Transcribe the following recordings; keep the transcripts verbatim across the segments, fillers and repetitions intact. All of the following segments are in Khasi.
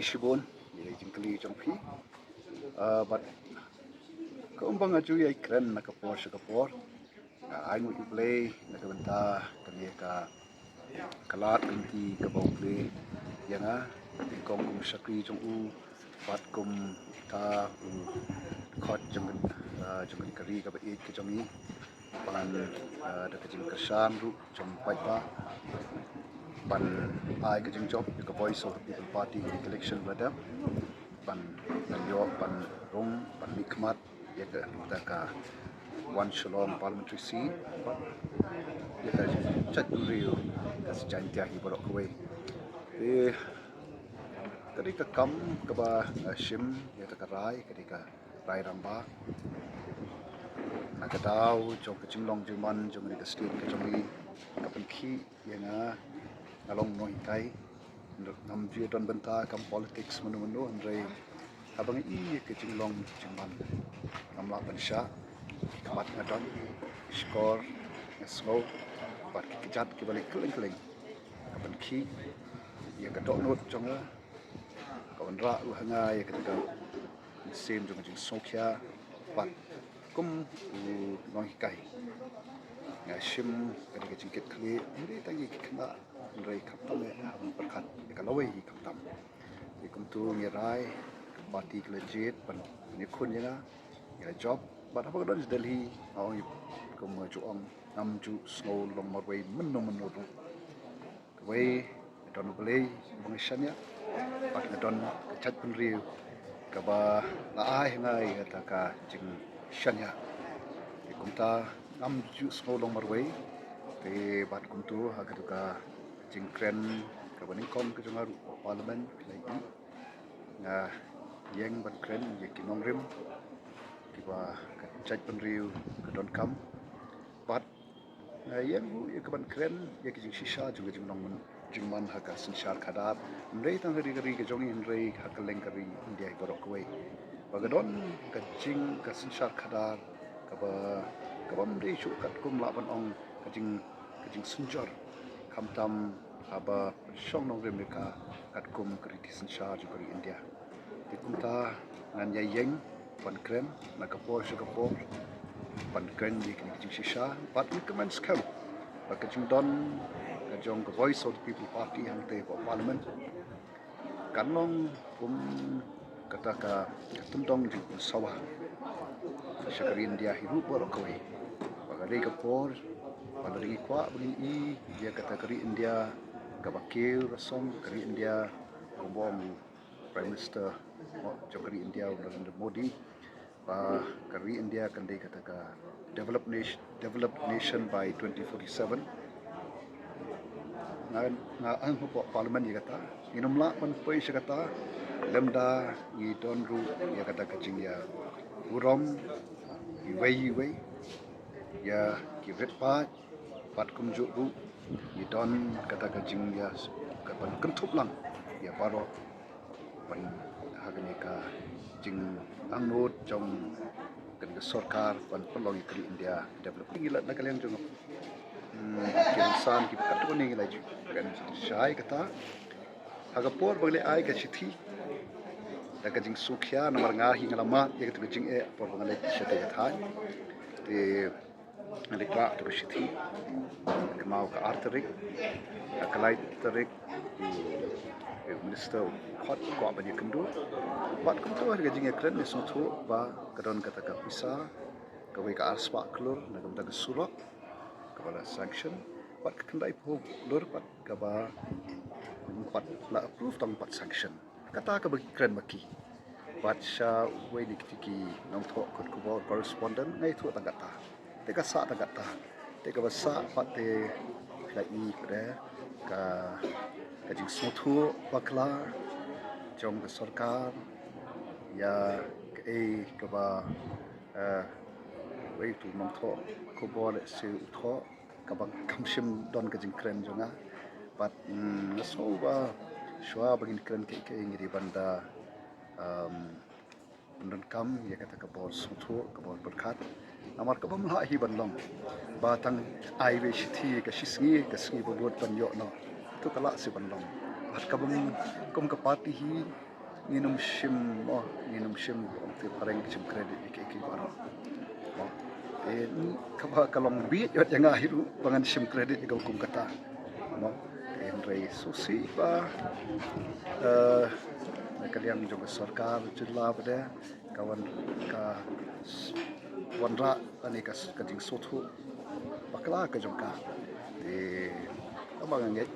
Shibun ïa ka jingkylli jong phi. Ah, bad kumba nga ju ïai kren na ka por sha ka por, nga ai nguh ïa U Blei na ka bynta kane ka, ka lad ka lynti kaba U Blei ïa nga, nyngkong kum shakri jong u, bad kumta u khot jong, ah, jong ka ri kaba ïeit ka jong ngi. Ban, ah, da ka jingkyrshan ruh jong u paidbah ban ai ka jingjop ïa ka Voice of the People Party ha ka election ba la dep, ban, ban ïoh ban rung, ban mihkhmat ïa ka, da ka Wan Shillong Parliamentary Seat, ban ïa ka jaitbynriew ka Jaintia hi baroh kawei. Te ka dei ka kam kaba, ah, shim ïa ka rai, ka dei ka rai rangbah. Na ka daw jong ka jinglong jingman jong ka state ka jong ngi, ka pynkhih ïa nga, nga long nonghikai. Ngam ju don bynta kam politics mano mano, hynrei haba nga ïohi ïa ka jinglong jingman, ngam lah ban shah. Ki khmat nga don, ki shkor nga sngew, bad ki kjat kiba leh kylleng kylleng, ka pynkhih ïa ka dohnud jong nga, ka wanrah ruh ha nga ïa kata ka mynsiem jong ka jingsngewkhia, bad kum u nonghikai, nga shim kane ka jingkitkhlieh, ym dei tang ïa ki khynnah, hynrei khamtam eh ha u pyrkhat ïa ka lawei hi khamtam. Te kumta ngi rai, ka party ka la jied ban ïakhun ïa nga, ngi la jop, bad haba nga don sha Delhi, nga ong ïa, kum nga ju ong, ngam ju sngew long marwei mynno mynno ruh. Kawei, nga don U Blei uba nga shaniah, bad nga don ka jaitbynriew kaba la ai ha nga ïa kata ka jingshaniah. Te kumta ngam ju sngew long marwei. Te bad kumta ha kata ka jingkren kaba nyngkong ka jong nga ruh ha Parliament, phi la ïohi nga ïeng ban kren ïa ki nongrim kiba ka jaitbynriew ka donkam. Bad nga ïeng ruh ïa ka ban kren ïa ka jingshisha jong ka jinglong jingman ha ka synshar khadar. Ym dei tang ha ri ka ri ka jong ngi, hynrei ha kylleng ka ri India hi baroh kawei. Ba ka don ka jing ka synshar khadar kaba, kaba ym dei shuh katkum lah ban ong ka jing, ka jingsynjor, khamtam haba shong nongrim ïa ka katkum ka riti synshar jong ka ri India. Te kumta ngan ïa ïeng ban kren na ka por sha ka por, ban kren ïa kine ki jingshisha, bad ngi kmen skhem ba ka jingdon ka jong ka Voice of the People Party hangtei hapoh Parliament kan long kum kata ka, ka tyndong jingpynsawa sha ka ri India hi ruh baroh kawei. Ba ka dei ka por ba la dei ngi kwah ba ngin ïohi ïa kata ka ri India kaba kiew rasong, ka ri India kumba ong u Prime Minister jong ka ri India, u Narendra Modi, ba ka ri India kan dei kata ka developed nation, developed nation by twenty forty-seven. Nga, nga ong hapoh Parliament ïa kata, ngin ym lah ban poi sha kata lymda ngi don ruh ïa kata ka jingïaburom iwei iwei ïa ki rit paid, bad kumjuh ruh ngi don kata ka jingïa, ka ban kynthup lang ïa baroh ban ha kane ka jingangnud jong kane ka sorkar ban pynlong ïa ka ri India develop. Ngi la na ka liang jong, hmm, ki rynsan kiba katto katne ngi la ju kren shai kata. Ha ka por ba ngi la ai ka shithi da ka jingsngewkhia, namar nga hi nga la mad ïa kata ka jingeh por ba ngi la shate ka thaiñ. Te nga la ai kata ka shithi kynmaw ka ar tarik, ha ka lai tarik u, u minister u khot, u kwah ban ïakynduh. Bad kumta ha ka jingïakren ngi sngewthuh ba ka don kata ka pisa kawei ka ar spah klur na ka bynta ka surok kaba la sanction, bad ka khyndai phew klur pat kaba ym pat la approve, tang pat sanction. Kata kaba ngi kren ma ki. Bad sha uwei na kita ki nongthoh khubor, correspondent, nga ïathuh tang kata. Te ka sah tang kata. Te kaba sah pat te la i pada ka, ka jingsngewthuh bakla jong ka sorkar ïa kaei kaba, eh, uwei utu u nongthoh khubor lehse u thoh kaba kam shym don ka jingkren jong nga. Bad, mm, nga sngew ba shuwa ba ngin kren kaei kaei ngi dei ban da, um, pyndonkam ïa kata ka bor sngewthuh, ka bor pyrkhat. Namar ka bym lah hi ban long ba tang ai wei shithi ka shisngi, ka sngi ba bud ban ïoh noh. To ka lah seh ban long. Bad ka bym, kum ka party hi, Ngin ym shim, oh, ngin ym shim, ong te phareng shim credit ïa kiei kiei baroh. Oh, te kaba ka long bit ïa nga hi ruh ba ngan shim credit ïa ka kum kata. Mo, te hynrei sngewsih ba, eh, na ka liang jong ka sorkar jylla pat de ka wan, ka wanrah lane ka, ka jingsngewthuh bakla ka jong ka. Te kaba nga ngeit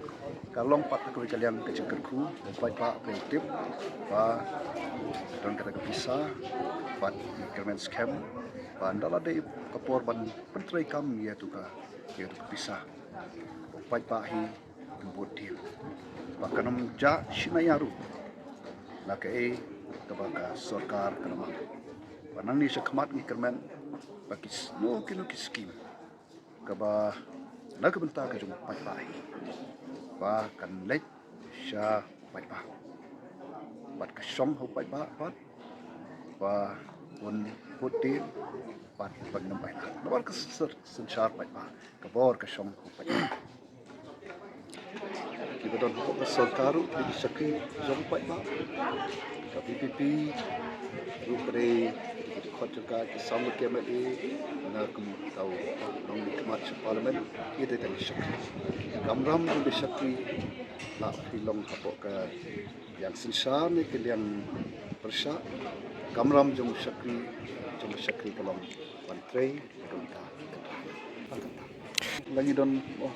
ka long pat ha kawei ka liang ka jingkyrkhu, u paidbah u tip ba don kata ka pisa bad i kyrmen skhem ba ynda la dei ka por ban pyntreikam ïa tu ka, ïa tu ka pisa, u paidbah hi bud dien. Ba kan ym jah shynna ruh na kaei kaba ka sorkar ka la mang. Ba nangne sha khmat ngi kyrmen ba ki sngewthuh kino ki skim kaba na ka bynta ka jong u paidbah hi ba kan leit sha paidbah. Bad ka shong ha u paidbah bad ba un bud dien bad ban ym ailad. Namar ka syn-, synshar paidbah, ka bor ka shong ha u paidbah. Kiba don hapoh ka sorkar ruh ki dei ki shakri jong u paidbah. Ka VPP ruh ka dei ki dkhot jong ka, ki samla ki MLA, na kum tau long ki khmat sha parliament, ki dei tang ki shakri. Kamram jong ki shakri la phi long hapoh ka liang synshar ne ka liang pyrshah. Kamram jong u shakri, jong u shakri ka long ban trei ïa ka bynta ka, ka, ka, ka. La ngi don, oh,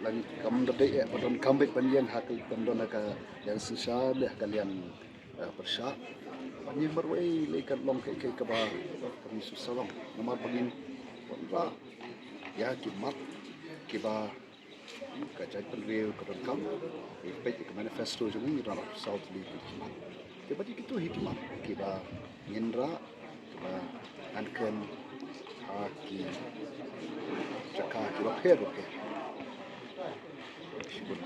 la ngi kam da dei, eh, ba donkam beit ban ïeng ha ka, ban don ha ka liang synshar lane ha ka liang, eh, pyrshah. Ban ïeng marwei lei kan long kaei kaei kaba, kaba ngi sngewsarong. Namar ba ngin wanrah ïa ki mat kiba ka jaitbynriew ka donkam. Ngi peit ïa ka manifesto jong ngi, ngi don saw tylli ki mat. Te bad ïa kito hi ki mat kiba ngin rah, kiba ngan kren ha ki jaka kiba pher bapher. Shibun.